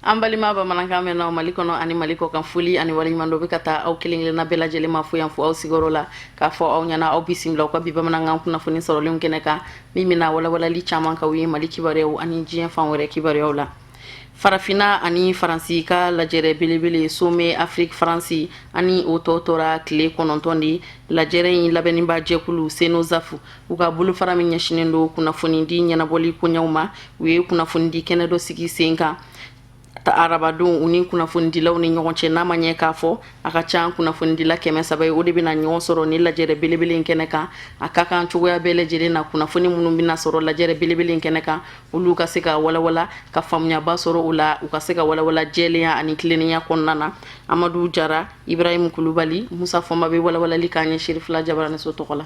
An balima bamanankan mɛnnaw Mali kɔnɔ ani Mali kɔ kan, foli ani waleɲumandɔn bɛ ka taa aw kelen kelenna bɛɛ lajɛlen ma fo yan fo aw sigiyɔrɔ la, k'a fɔ aw ɲɛna aw bisimila aw ka bi bamanankan kunnafoni sɔrɔlenw kɛnɛ kan, min bɛna walawalali caman k'aw ye Mali kibaruyaw ani diɲɛ fan wɛrɛ kibaruyaw la. Farafinna ani Faransi ka lajɛrɛ belebele Sommet Afrique Faransi ani o tɔ tora tile 9 de. Lajɛrɛ in labɛnniba jɛkulu CNOSAF, u ka bolofara min ɲɛsinnen don kunnafonidi ɲɛnabɔli koɲɛw ma, u ye kunnafonidi kɛnɛ dɔ sigi sen kan arabadon u ni kunnafonidilaw ni ɲɔgɔn cɛ. N'a ma ɲɛ k'a fɔ a ka ca kunnafonidila 300 ye, o de bɛna ɲɔgɔn sɔrɔ ni lajɛrɛ belebele in kɛnɛ kan. A ka kan cogoya bɛɛ lajɛlen na, kunnafoni minnu bɛna sɔrɔ lajɛrɛ belebele in kɛnɛ kan, olu ka se ka walawala ka faamuyaba sɔrɔ o la, u ka se ka walawala jɛlenya ani tilennenya kɔnɔna na. Amadu Jara, Ibrahim Kulubali, Musa Fɔnba bɛ walawalali k'an ye Serifila Jabaraniso tɔgɔ la.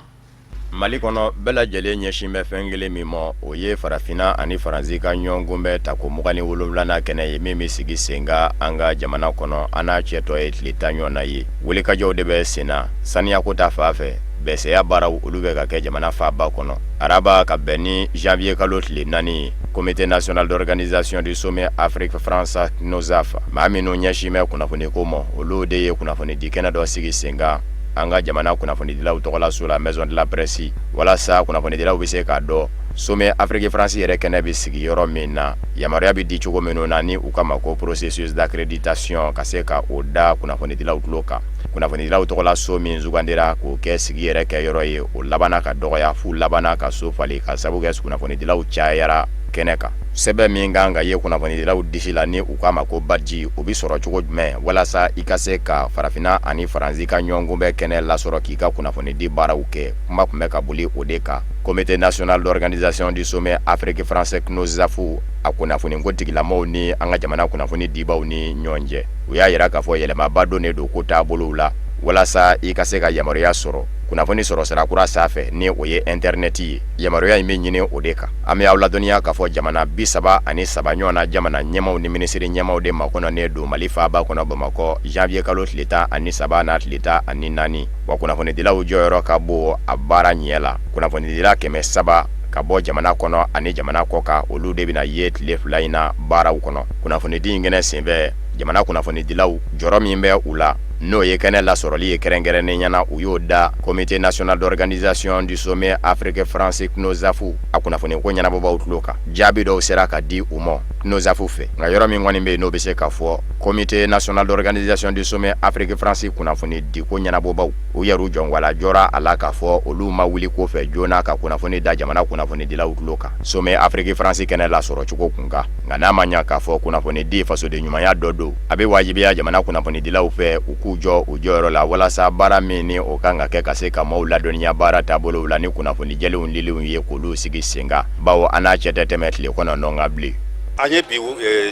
Mali kɔnɔ, bɛɛ lajɛlen ɲɛsin bɛ fɛn kelen min ma, o ye farafinna ani Faransi ka ɲɔgɔnkunbɛn tako 27nan kɛnɛ ye, min bɛ sigi sen kan an ka jamana kɔnɔ. An n'a cɛ tɔ ye tile 10 ɲɔgɔn ye. Wulikajɔw de bɛ sen na saniyako ta fan fɛ, bɛsɛya baaraw olu bɛ ka kɛ jamana faaba kɔnɔ. Araba ka bɛn ni janvier kalo tile 4 ye, Comité national d'organisation du sommet Afrique France CNOSAF, maa minnu ɲɛsin bɛ kunnafoniko ma, olu de ye kunnafonidi kɛnɛ dɔ sigi sen kan an ka jamana kunnafonidilaw tɔgɔlaso la, Maison de la Presse, walasa kunnafonidilaw bɛ se k'a dɔn Sommet Afrique France yɛrɛ kɛnɛ bɛ sigi yɔrɔ min na, yamaruya bɛ di cogo minnu na ni u k'a ma ko processus d'accréditation, ka se ka o da kunnafonidilaw tulo kan. Kunnafonidilaw tɔgɔlaso min sugandira k'o kɛ sigi yɛrɛ kɛ yɔrɔ ye, o labanna ka dɔgɔya f'u labanna ka so falen ka sabu kɛ kunnafonidilaw cayara kɛnɛ kan. Sɛbɛn min kan ka ye kunnafonidilaw disi la ni u k'a ma ko badge, o bɛ sɔrɔ cogo jumɛn walasa i ka se ka farafinna ani Faransi ka ɲɔgɔnkunbɛn kɛnɛ lasɔrɔ k'i ka kunnafonidi baaraw kɛ, kuma tun bɛ ka boli o de kan. Comité national d'organisation du sommet Afrique France CNOSAF, a kunnafoniko tigilamɔgɔw ni an ka jamana kunnafoni dibaw ni ɲɔgɔn cɛ, u y'a jira k'a fɔ yɛlɛmaba donnen don ko taabolow la walasa i ka se ka yamaruya sɔrɔ kunnafoni sɔrɔ sira kura sanfɛ, ni o ye internet ye. Yamaruya in bɛ ɲini o de kan. An bɛ aw ladɔnniya k'a fɔ jamana 33 ɲɔgɔn na jamana ɲɛmaw ni minisiri ɲɛmaw de makɔnɔnen don Mali faaba kɔnɔ Bamakɔ janvier kalo tile 13 n'a tile 14. Wa kunnafonidilaw jɔyɔrɔ ka bon a baara ɲɛ la. Kunnafonidila 300 ka bɔ jamana kɔnɔ ani jamana kɔ kan, olu de bɛna ye tile 2 in na baaraw kɔnɔ. Kunnafonidi in kɛnɛ senfɛ, jamana kunnafonidilaw jɔyɔrɔ min bɛ u la, n'o ye kɛnɛ lasɔrɔli ye kɛrɛnkɛrɛnnenya na, u y'o da Comité national d'organisation du sommet Afrique France CNOSAF a kunnafoniko ɲɛnabɔbaw tulo kan. Jaabi dɔw sera ka di u ma CNOSAF fɛ, nka yɔrɔ min kɔni bɛ yen n'o bɛ se ka fɔ, Comité national d'organisation du sommet Afrique France kunnafonidiko ɲɛnabɔbaw, u yɛrɛ jɔnwala jɔra a la k'a fɔ olu ma wuli ko fɛ joona ka kunnafoni da jamana kunnafonidilaw tulo kan sommet Afrique France kɛnɛ lasɔrɔ cogo kun kan. Nka n'a ma ɲa k'a fɔ kunnafonidi fasoden ɲumanya dɔ don, a bɛ wajibiya jamana kunnafonidilaw fɛ u k'u jɔ u jɔyɔrɔ la walasa baara min ni o kan ka kɛ ka se ka maaw ladɔnniya baara taabolow la ni kunnafoni jɛlenw diliw ye, k'olu sigi sen kan, bawo an n'a cɛ tɛ tɛmɛ tile 9 kan bilen. An ye bi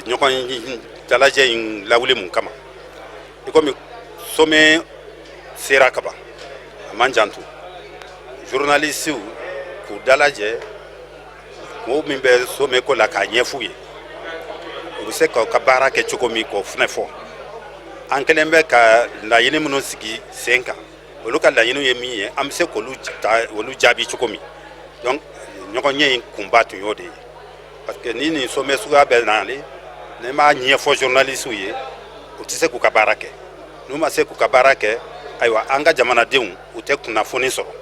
ɲɔgɔn dalajɛ in lawuli mun kama? I komi sommet sera kaban, a man jan tun, journalisiw k'u dalajɛ, mɔgɔw min bɛ sommet ko la, k'a ɲɛf'u ye u bɛ se k'u ka baara kɛ cogo min, k'o fana fɔ. An kɛlen bɛ ka laɲini minnu sigi sen kan, olu ka laɲiniw ye min ye, an bɛ se k'olu ta, olu jaabi cogo min. Donc ɲɔgɔnye in kunba tun y'o de ye, parce que ni nin sommet suguya bɛ nalen, n'i m'a ɲɛfɔ journalisiw ye, u tɛ se k'u ka baara kɛ. N'u ma se k'u ka baara kɛ, ayiwa, an ka jamanadenw u tɛ kunnafoni sɔrɔ.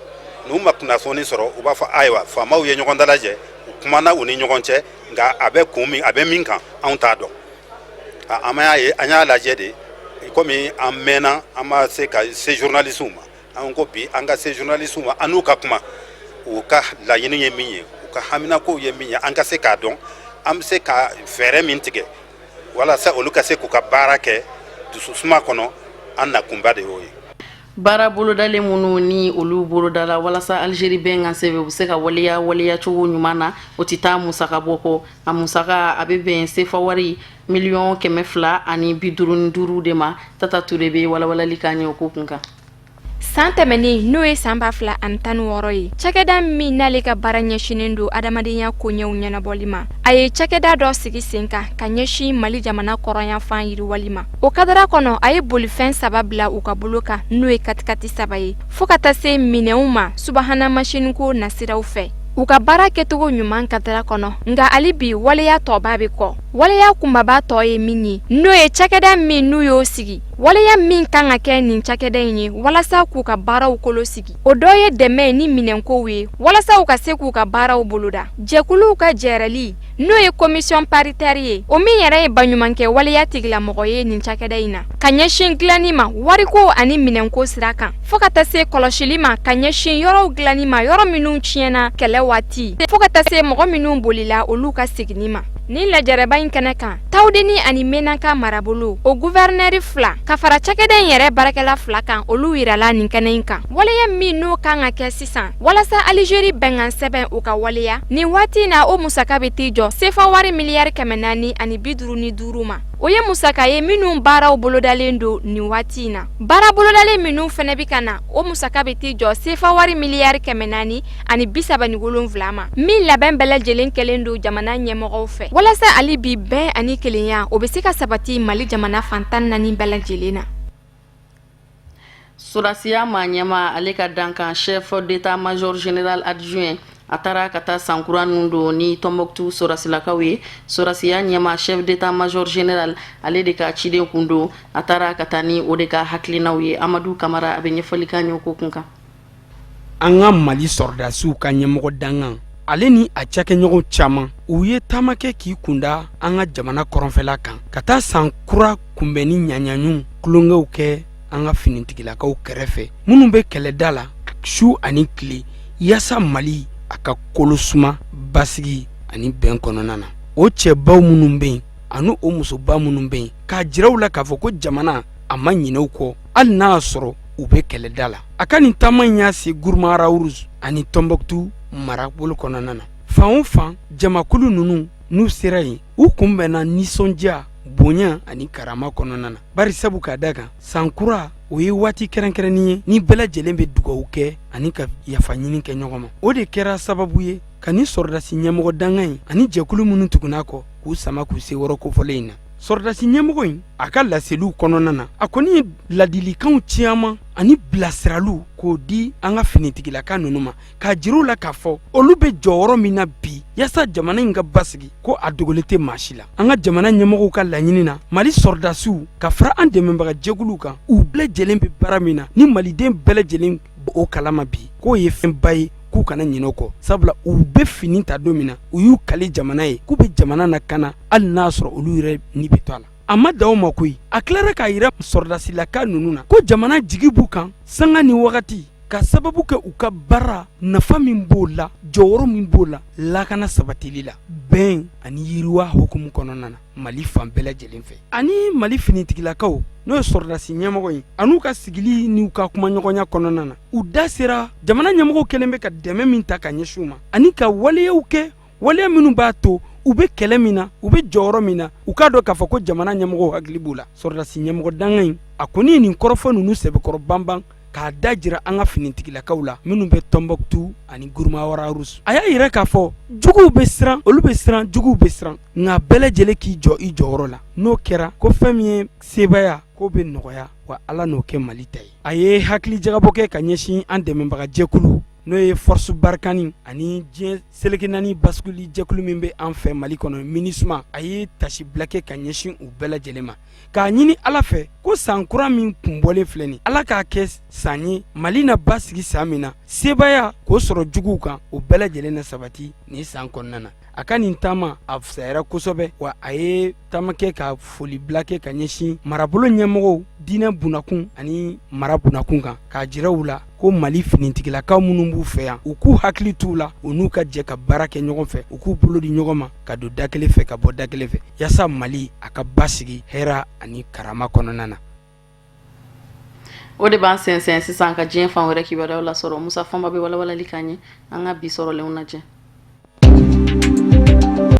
N'u ma kunnafoni sɔrɔ, u b'a fɔ ayiwa, faamaw ye ɲɔgɔn dalajɛ, u kumana u ni ɲɔgɔn cɛ, nka a bɛ kun min, a bɛ min kan, anw t'a dɔn. An y'a ye, an y'a lajɛ de, komi an mɛnna an ma se ka se journalisiw ma, an ko bi an ka se journalisiw ma, an n'u ka kuma, u ka laɲini ye min ye, u ka haminakow ye min ye, an ka se k'a dɔn, an bɛ se ka fɛɛrɛ min tigɛ walasa olu ka se k'u ka baara kɛ dususuma kɔnɔ. An nakunba de y'o ye. Baara bolodalen minnu ni olu bolodala walasa Algérie bɛnkan sɛbɛn u bɛ se ka waleya waleya cogo ɲuman na, o tɛ taa musaka bɔ kɔ. A musaka a bɛ bɛn sefa wari 255 miliyɔn de ma. Tata Ture bɛ walawalali k'an ye o ko kun kan. San tɛmɛnen, n'o ye san 2016 ye, cakɛda min n'ale ka baara ɲɛsinnen don adamadenya koɲɛw ɲɛnabɔli ma, a ye cakɛda dɔ sigi sen kan ka ɲɛsin Mali jamana kɔrɔnyanfan yiriwali ma. O kadara kɔnɔ, a ye bolifɛn saba bila u ka bolo kan, n'o ye katikati saba ye, fɔɔ ka taa se minɛnw ma subahana masiniko nasiraw fɛ u ka baara kɛcogo ɲuman kadara kɔnɔ. Nka hali bi, waleya tɔba bɛ kɔ. Waleya kunbaba tɔ ye min ye, n'o ye cakɛda min n'u y'o sigi, waleya min kan ka kɛ nin cakɛda in ye walasa k'u ka baaraw kolo sigi, o dɔ ye dɛmɛ ni minɛnkow ye walasa u ka se k'u ka baaraw boloda. Jɛkuluw ka jɛrɛli, n'o ye commission paritaire ye, o min yɛrɛ ye baɲumankɛ waleya tigilamɔgɔ ye nin cakɛda in na, ka ɲɛsin dilanni ma wariko ani minɛnko sira kan, fo ka taa se kɔlɔsili ma ka ɲɛsin yɔrɔw dilanni ma, yɔrɔ minnu tiɲɛna kɛlɛ waati, fo ka taa se mɔgɔ minnu bolila olu ka seginni ma. Nin lajɛrɛba in kɛnɛ kan, Tawudeni ani Menaka marabolo, o guvɛrinɛri fila ka fara cakɛda in yɛrɛ baarakɛla fila kan, olu yirala nin kɛnɛ in kan. Waleya min n'o kan ka kɛ sisan walasa Alizeri bɛnkan sɛbɛn o ka waleya nin waati in na, o musaka bɛ t'i jɔ sefa wari miliyari 455 ma. O ye musaka ye minnu baaraw bolodalen don nin waati in na. Baara bolodalen minnu fana bɛ ka na, o musaka bɛ t'i jɔ sefa wari miliyari 437 ma, min labɛn bɛɛ lajɛlen kɛlen don jamana ɲɛmɔgɔw fɛ walasa hali bi bɛn ani kelenya o bɛ se ka sabati Mali jamana fan 14 bɛɛ lajɛlen na. Sɔrɔdasiya maa ɲɛmaa ale ka dankan, chef d'état-major général adjoint, a taara ka taa sankura ninnu don ni Tɔnbɔkutu sɔrɔdasilakaw ye. Sɔrɔdasiya ɲɛmaa, chef d'état-major général, ale de ka ciden kun don. A taara ka taa ni o de ka hakilinaw ye. Amadu Kamara, a bɛ ɲɛfɔli k'an ye o ko kun kan. An ka Mali sɔrɔdasiw ka ɲɛmɔgɔ dankan, ale ni a cakɛɲɔgɔn caman, u ye taama kɛ k'i kunda an ka jamana kɔrɔnfɛla kan ka taa san kura kunbɛnni ɲaɲaɲu tulonkɛw kɛ an ka finitigilakaw kɛrɛfɛ minnu bɛ kɛlɛda la su ani tile, yaasa Mali a ka kolo suma basigi ani bɛn kɔnɔna na. O cɛbaw minnu bɛ yen ani o musoba minnu bɛ yen, k'a jira u la k'a fɔ ko jamana a ma ɲinɛ u kɔ, hali n'a y'a sɔrɔ u bɛ kɛlɛda la. A ka nin taama in y'a se Guruma Rharous ani Tɔnbɔkutu marabolo kɔnɔna na. Fan o fan jamakulu ninnu n'u sera yen, u kunbɛnna nisɔndiya, bonya ani karama kɔnɔna na, bari sabu k'a da kan san kura o ye waati kɛrɛnkɛrɛnnin ye ni bɛɛ lajɛlen bɛ dugawu kɛ ani ka yafa ɲini kɛ ɲɔgɔn ma. O de kɛra sababu ye ka ni sɔrɔdasi ɲɛmɔgɔ dankan in ani jɛkulu minnu tugun'a kɔ k'u sama k'u se yɔrɔ kofɔlen in na. Sɔrɔdasi ɲɛmɔgɔ in a ka laseliw kɔnɔna na, a kɔni ye ladilikanw caman ani bilasiraliw k'o di an ka finitigilaka ninnu ma, k'a jira u la k'a fɔ olu bɛ jɔyɔrɔ min na bi yaasa jamana in ka basigi, ko a dogolen tɛ maa si la. An ka jamana ɲɛmɔgɔw ka laɲini na, Mali sɔrɔdasiw ka fara an dɛmɛbaga jɛkuluw kan, u bɛɛ lajɛlen bɛ baara min na ni maliden bɛɛ lajɛlen o kalama bi, k'o ye fɛnba ye k'u kana ɲinɛ o kɔ, sabula u bɛ fini ta don min na, u y'u kali jamana ye k'u bɛ jamana lakana hali n'a sɔrɔ olu yɛrɛ ni bɛ to a la. A ma dan o ma koyi, a tilara k'a yira sɔrɔdasilaka ninnu na ko jamana jigi b'u kan sanga ni wagati, ka sababu kɛ u ka baara nafa min b'o la, jɔyɔrɔ min b'o la lakana sabatili la, bɛn ani yiriwa hukumu kɔnɔna na Mali fan bɛɛ lajɛlen fɛ. Ani Mali finitigilakaw, n'o ye sɔrɔdasi ɲɛmɔgɔ ye, an'u ka sigili n'u ka kumaɲɔgɔnya kɔnɔna na, u da sera jamana ɲɛmɔgɔw kɛlen bɛ ka dɛmɛ min ta ka ɲɛsin u ma ani ka waleyaw kɛ, waleya minnu b'a to u bɛ kɛlɛ min na, u bɛ jɔyɔrɔ min na, u k'a dɔn k'a fɔ ko jamana ɲɛmɔgɔw hakili b'u la. Sɔrɔdasi ɲɛmɔgɔ dankan in, a kɔni ye nin kɔrɔfɔ ninnu sɛbɛkɔrɔ banban k'a da jira an ka finitigilakaw la minnu bɛ Tɔnbɔkutu ani Guruma Rharous. A y'a yira k'a fɔ juguw bɛ siran, olu bɛ siran, juguw bɛ siran, nka bɛɛ lajɛlen k'i jɔ i jɔyɔrɔ la. N'o kɛra, ko fɛn min ye sebaaya k'o bɛ nɔgɔya, wa Ala n'o kɛ Mali ta ye. A ye hakili jagabɔ kɛ ka ɲɛsin an dɛmɛbaga jɛkulu, n'o ye Force Barkhane ani diɲɛ seleke naani basigili jɛkulu min bɛ an fɛ Mali kɔnɔ, MINUSMA. A ye tasibila kɛ ka ɲɛsin u bɛɛ lajɛlen ma, k'a ɲini Ala fɛ ko san kura min kunbɔlen filɛ nin, Ala k'a kɛ san ye Mali na basigi san min na, sebaaya k'o sɔrɔ juguw kan, o bɛɛ lajɛlen na sabati nin san kɔnɔna na. A ka nin taama a fisayara kosɛbɛ, wa a ye taama kɛ ka folibila kɛ ka ɲɛsin marabolo ɲɛmɔgɔw, diinɛ bunakun ani mara bunakun kan, k'a jira u la ko Mali finitigilakaw minnu b'u fɛ yan, u k'u hakili t'u la, u n'u ka jɛ ka baara kɛ ɲɔgɔn fɛ, u k'u bolo di ɲɔgɔn ma ka don da kelen fɛ ka bɔ da kelen fɛ, yaasa Mali a ka basigi hɛra ani karama kɔnɔna na. O de b'an sɛnsɛn sisan ka diɲɛ fan wɛrɛ kibaruyaw lasɔrɔ. Musa Fɔnba bɛ walawalali k'an ye. An ka bi sɔrɔlenw lajɛ.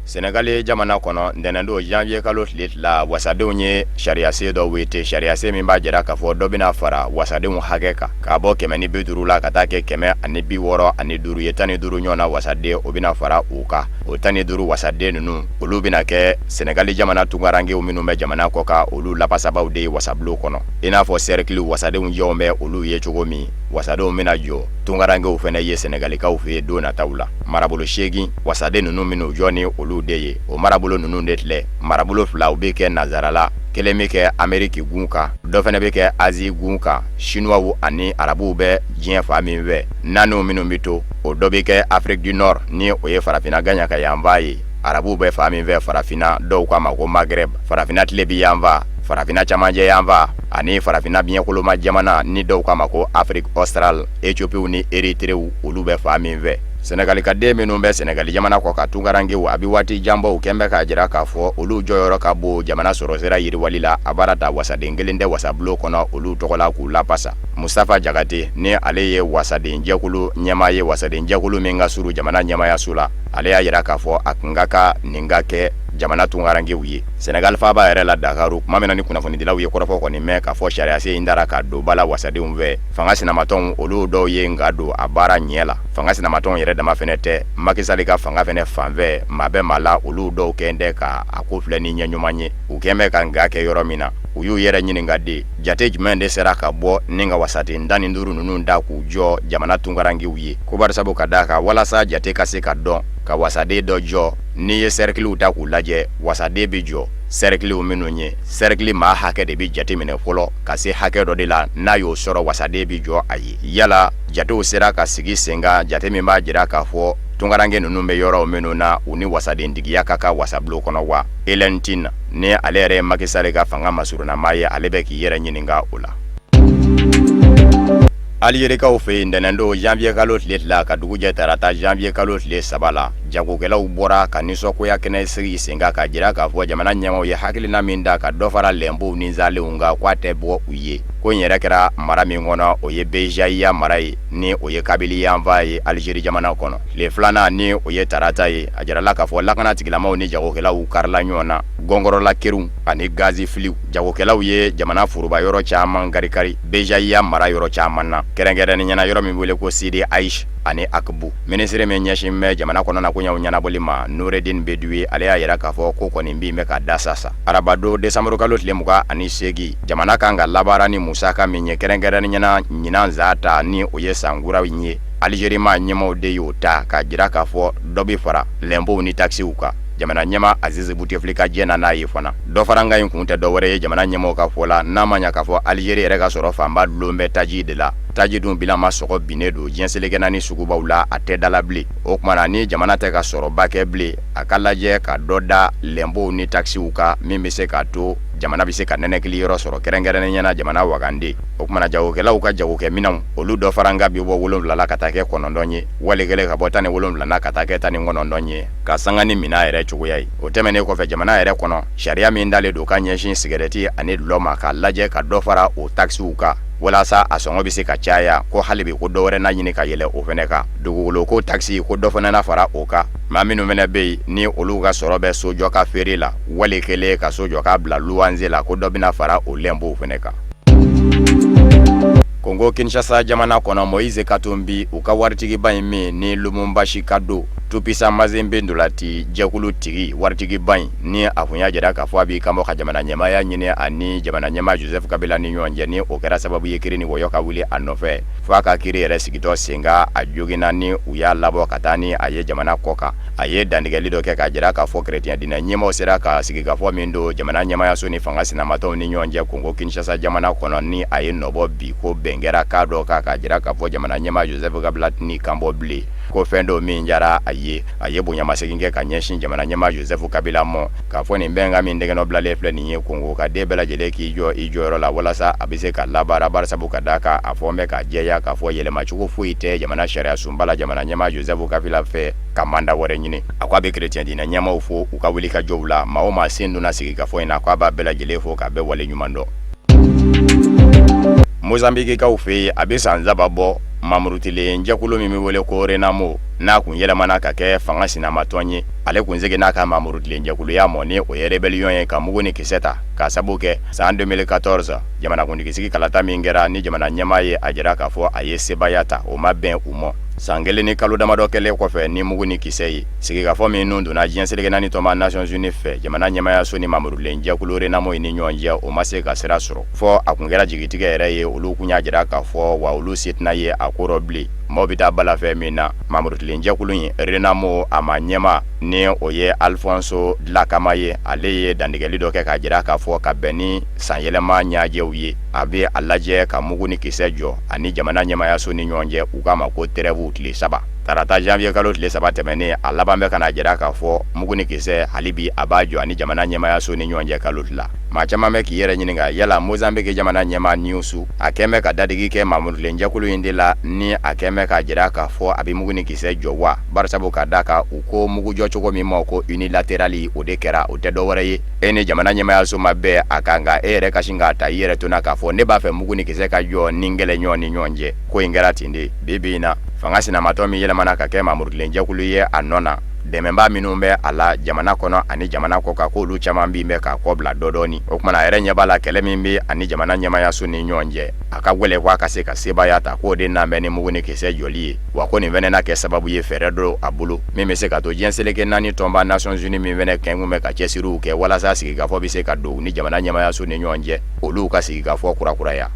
Senegali jamana kɔnɔ, ntɛnɛndon janvier kalo tile 2, wasadenw ye sariyasen dɔ wete, sariyasen min b'a jira k'a fɔ dɔ bɛna fara wasadenw hakɛ kan k'a bɔ 150 la ka taa kɛ 165 ye. 15 ɲɔgɔnna wasaden, o bɛna fara u kan. O 15 wasaden ninnu, olu bɛna kɛ Senegali jamana tunkarankew minnu bɛ jamana kɔ kan, olu lafasabaw de ye wasabulon kɔnɔ, i n'a fɔ cercle wasadenw jɔlen bɛ olu ye cogo min. Wasadenw bɛna jɔ tunkarankew fana ye Sɛnɛgalikaw fɛ yen don nataw la. Marabolo 8 wasaden ninnu bɛn'u jɔ ni olu de ye. O marabolo ninnu de filɛ, marabolo 2 u bɛ kɛ Nansarala, kelen bɛ kɛ Ameriki gun kan, dɔ fana bɛ kɛ Azi gun kan, Sinuwaw ani Arabuw bɛ diɲɛ fan min fɛ. Naaniw minnu bɛ to, o dɔ bɛ kɛ Afrique du Nord ni o ye farafinna gaɲaka yanfan ye, Arabuw bɛ fan min fɛ farafinna, dɔw k'a ma ko Maghreb, farafinna tilebin yanfan, farafinna camancɛ yanfan ani farafinna biɲɛkoloma jamana ni dɔw k'a ma ko Afrique australe, Ethiopiew ni Eritrew olu bɛ fan min fɛ. Sɛnɛgali ka den minnu bɛ Sɛnɛgali jamana kɔ kan tunkarankew, a bɛ waati jan bɔ u kɛn bɛ k'a jira k'a fɔ olu jɔyɔrɔ ka bon jamana sɔrɔsira yiriwali la. A baara ta wasaden kelen tɛ wasabulon kɔnɔ olu tɔgɔ la k'u lapasa. Mustafa Jakate ni ale ye wasadenjɛkulu ɲɛmaa ye, wasadenjɛkulu min ka surun jamana ɲɛmaayaso la, ale y'a jira k'a fɔ a tun ka kan nin ka kɛ jamana tunkarankew ye. Sɛnɛgali faaba yɛrɛ la Dakaru, tuma min na ni kunnafonidilaw ye kɔrɔfɔ kɔni mɛn k'a fɔ sariyasen in tara ka don ba la wasadenw fɛ, fanga sinamatɔnw olu dɔw ye nka don a baara ɲɛ la. Fanga sinamatɔnw yɛrɛ dama fɛnɛ tɛ, Macky Sall ka fanga fɛnɛ fanfɛ maa bɛ maa la, olu dɔw kɛn tɛ ka a ko filɛ ni ɲɛ ɲuman ye. U kɛn bɛ ka nka kɛ yɔrɔ min na, u y'u yɛrɛ ɲininka de, jate jumɛn de sera ka bɔ ni ka wasaden 15 ninnu da k'u jɔ jamana tunkarankew ye? Ko barisabu ka d'a kan, walasa jate ka se ka dɔn ka wasaden dɔ jɔ, n'i ye sɛrikiliw ta k'u lajɛ, wasaden bɛ jɔ sɛrikiliw minnu ye, sɛrikili maa hakɛ de bɛ jate minɛ fɔlɔ ka se hakɛ dɔ de la, n'a y'o sɔrɔ wasaden bɛ jɔ a ye. Yala jatew sera ka sigi sen kan, jate min b'a jira k'a fɔ tunkaranke ninnu bɛ yɔrɔ minnu na, u ni wasadentigiya ka kan wasabulon kɔnɔ wa? Hélène Tine ni ale yɛrɛ ye Macky Sall ka fanga masurunnamaa ye, ale bɛ k'i yɛrɛ ɲininka o la. Alizerikaw fɛ yen ntɛnɛndon janvier kalo tile 2 ka dugu jɛ tarata janvier kalo tile 3 la, jagokɛlaw bɔra ka nisɔngoya kɛnɛ sigi sen kan k'a jira k'a fɔ jamana ɲɛmaaw ye hakilina min ta ka dɔ fara lɛnpow ni nsalenw kan, k'a tɛ bɔ u ye. Ko in yɛrɛ kɛra mara min kɔnɔ, o ye Bejaïya mara ye, ni o ye Kabili yanfan ye Alizeri jamana kɔnɔ. Tile filanan ni o ye tarata ye, a jirala k'a fɔ lakana tigilamaw ni jagokɛlaw karila ɲɔgɔn na gɔngɔrɔla kerenw ani gazi filiw. Jagokɛlaw ye jamana foroba yɔrɔ caman karikari Bejaïya mara yɔrɔ caman na, kɛrɛnkɛrɛnnenya la yɔrɔ min wele ko Sidi Aïch ani Akbou. Minisiri min ɲɛsin bɛ jamana kɔnɔna koɲɛw ɲɛnabɔli ma, Noureddine Bedoui, ale y'a jira k'a fɔ ko kɔni bin bɛ ka da sasa. Arabadon desanburukalo tile 28, jamana kan ka labaara ni musaka min ye, kɛrɛnkɛrɛnnenya la ɲinan za ta ni o ye san kura in ye, Alizeri maa ɲɛmaaw de y'o ta k'a jira k'a fɔ dɔ bɛ fara lɛnpow ni takisiw kan. Jamana ɲɛmaa Aziz Bouteflika jɛnna n'a ye fana. Dɔ farankan in kun tɛ dɔwɛrɛ ye jamana ɲɛmaaw ka fɔ la, n'a ma ɲa k'a fɔ Alizeri yɛrɛ ka sɔrɔ fanba dulon bɛ taji de la. Taji dun bilama sɔngɔ binnen don diɲɛ seleke naani sugubaw la, a tɛ da la bilen. O tuma na ni jamana tɛ ka sɔrɔba kɛ bilen, a ka lajɛ ka dɔ da lɛnpow ni takisiw kan min bɛ se k'a to jamana bɛ se ka nɛnɛkili yɔrɔ sɔrɔ, kɛrɛnkɛrɛnnenya la jamana wagande. O tuma na jagokɛlaw ka jagokɛminɛnw, olu dɔ farankan bɛ bɔ 7 la ka taa kɛ 9 ye, wali kelen ka bɔ 17 na ka taa kɛ 19 ye, ka sanga ni minan yɛrɛ cogoya ye. O tɛmɛnen kɔfɛ, jamana yɛrɛ kɔnɔ sariya min dalen don ka ɲɛsin sigɛrɛti ani dulɔ ma, k'a lajɛ ka dɔ fara o takisiw kan walasa a sɔngɔ bɛ se ka caya, ko hali bi ko dɔ wɛrɛ na ɲini ka yɛlɛ o fana kan. Dugukolo ko takisi, ko dɔ fana na fara o kan. Maa minnu fana bɛ yen ni olu ka sɔrɔ bɛ sojɔ ka feere la, wali kelen ka so jɔ k'a bila luwanze la, ko dɔ bɛna fara o lɛnpow fana kan. Kongo Kinshasa jamana kɔnɔ, Moise Katumbi, u ka waritigiba in min ni Lubumbashi ka don Tout-Puissant Mazembe ntolaci jɛkulu tigi waritigiba in, ni a kun y'a jira k'a fɔ a b'i kanbɔ ka jamana ɲɛmaaya ɲini ani jamana ɲɛmaa Joseph Kabila ni ɲɔgɔn cɛ, ni o kɛra sababu ye kiri ni wɔyɔ ka wuli a nɔfɛ fo a ka kiri yɛrɛ sigitɔ sen kan, a joginna ni u y'a labɔ ka taa ni a ye jamana kɔ kan. A ye dantigɛli dɔ kɛ k'a jira k'a fɔ kerecɛn diinɛ ɲɛmaaw sera ka sigikafɔ min don jamana ɲɛmaayaso ni fanga sinamatɔnw ni ɲɔgɔn cɛ Kongo Kinshasa jamana kɔnɔ, ni a ye nɔbɔ bi, ko bɛn kɛra kan dɔ kan k'a jira k'a fɔ jamana ɲɛmaa Joseph Kabila tɛn'i kanbɔ bilen, ko fɛn dɔ min diyara a ye, a ye bonyamasegin kɛ ka ɲɛsin jamana ɲɛmaa Joseph Kabila ma, k'a fɔ nin bɛnkan min tɛgɛnɔbilalen filɛ nin ye, Kongo ka den bɛɛ lajɛlen k'i jɔ i jɔyɔrɔ la walasa a bɛ se ka labaara, barisabu ka d'a kan a fɔ bɛ k'a jɛya k'a fɔ yɛlɛmacogo foyi tɛ jamana sariya sunba la jamana ɲɛmaa Joseph Kabila fɛ ka manda wɛrɛ ɲini. A ko a bɛ kerecɛn diinɛ ɲɛmaaw fo u ka wuli ka jɔw la. Maa o maa sen donna sigikafɔ in na, ko a b'a bɛɛ lajɛlen fo k'a bɛɛ wale ɲuman dɔn. Mozambikikaw fɛ yen, a bɛ san 3 bɔ, mamurutilen jɛkulu min bɛ wele ko Renamo, n'a kun yɛlɛmana ka kɛ fanga sinamatɔn ye, ale kun seginna ka mamurutilen jɛkuluya mɔ, ni o ye rébellion ye, ka mugu ni kisɛ ta k'a sabu kɛ san 2014 jamanakuntigisigi kalata min kɛra, ni jamana ɲɛmaa ye a jira k'a fɔ a ye sebaaya ta, o ma bɛn u ma. San kelen ni kalo damadɔ kɛlen kɔfɛ ni mugu ni kisɛ ye, sigikafɔ min nun donna diɲɛ seleke naani tɔnba Nations Unies fɛ, jamana ɲɛmaayaso ni mamurulen jɛkulu Renamo ni ɲɔgɔn cɛ, o ma se ka sira sɔrɔ. Fɔ a kun kɛra jigitigɛ yɛrɛ ye, olu kun y'a jira k'a fɔ wa olu se tɛna ye a ko rɔ bilen. Maaw bɛ taa bala fɛ min na, mamurulen jɛkulu in Renamo a maa ɲɛmaa ni o ye Alfonso Dhlakama ye, ale ye dantigɛli dɔ kɛ k'a jira k'a fɔ ka bɛn ni sanyɛlɛma ɲajɛw ye, a bɛ a lajɛ ka mugu ni kisɛ jɔ ani jamana ɲɛmaayaso ni ɲɔgɔn cɛ, u k'a ma ko trêve tile saba. Tarata janvier kalo tile saba tɛmɛnen, a laban bɛ ka n'a jira k'a fɔ mugu ni kisɛ hali bi a b'a jɔ ani jamana ɲɛmaayaso ni ɲɔgɔn cɛ kalo tila. Maa caman bɛ k'i yɛrɛ ɲininka yala Mozambique jamana ɲɛmaa Nyusi a kɛn bɛ ka dadigi kɛ mamurulen jɛkulu in de la ni a kɛn bɛ k'a jira k'a fɔ a bɛ mugu ni kisɛ jɔ wa, barisabu ka d'a kan u ko mugu jɔ cogo min ma ko unilatéral, o de kɛra, o tɛ dɔwɛrɛ ye e ni jamana ɲɛmaayaso ma bɛn a kan, nka e yɛrɛ ka sin k'a ta i yɛrɛ to na k'a fɔ ne b'a fɛ mugu ni kisɛ ka jɔ ni kɛlɛɲɔgɔn ni ɲɔgɔn cɛ. Ko in kɛra ten de. Bi bi in na, fanga sinamatɔn min yɛlɛmana ka kɛ mamurulen jɛkulu ye a nɔ na, dɛmɛbaa minnu bɛ a la jamana kɔnɔ ani jamana kɔkan, k'olu caman bin bɛ k'a kɔ bila dɔɔdɔɔni. O tuma na, a yɛrɛ ɲɛ b'a la kɛlɛ min bɛ ani jamana ɲɛmaayaso ni ɲɔgɔn cɛ, a ka gɛlɛn ko a ka se ka sebaaya ta, k'o de nan bɛ ni mugu ni kisɛ jɔli ye, wa ko nin fɛnɛ na kɛ sababu ye fɛɛrɛ don a bolo min bɛ se ka to diɲɛ seleke naani tɔnba Nations Unies min fɛnɛ kɛnkun bɛ ka cɛsiriw kɛ walasa sigikafɔ bɛ se ka don u ni jamana ɲɛmaayaso ni ɲɔgɔn cɛ, olu ka sigikafɔ kurakuraya.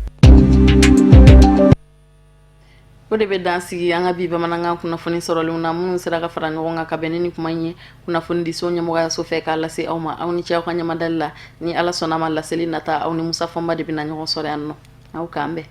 O de bɛ dan sigi an ka bi bamanankan kunnafoni sɔrɔlenw na, minnu sera ka fara ɲɔgɔn kan ka bɛn ni nin kuma in ye kunnafonidiso ɲɛmɔgɔyaso fɛ k'a lase aw ma. Aw ni ce aw ka ɲɛmadali la. Ni Ala sɔnna ma, laseli nata, aw ni Musa Fɔnba de bɛna ɲɔgɔn sɔrɔ yan nɔ. Aw k'an bɛn.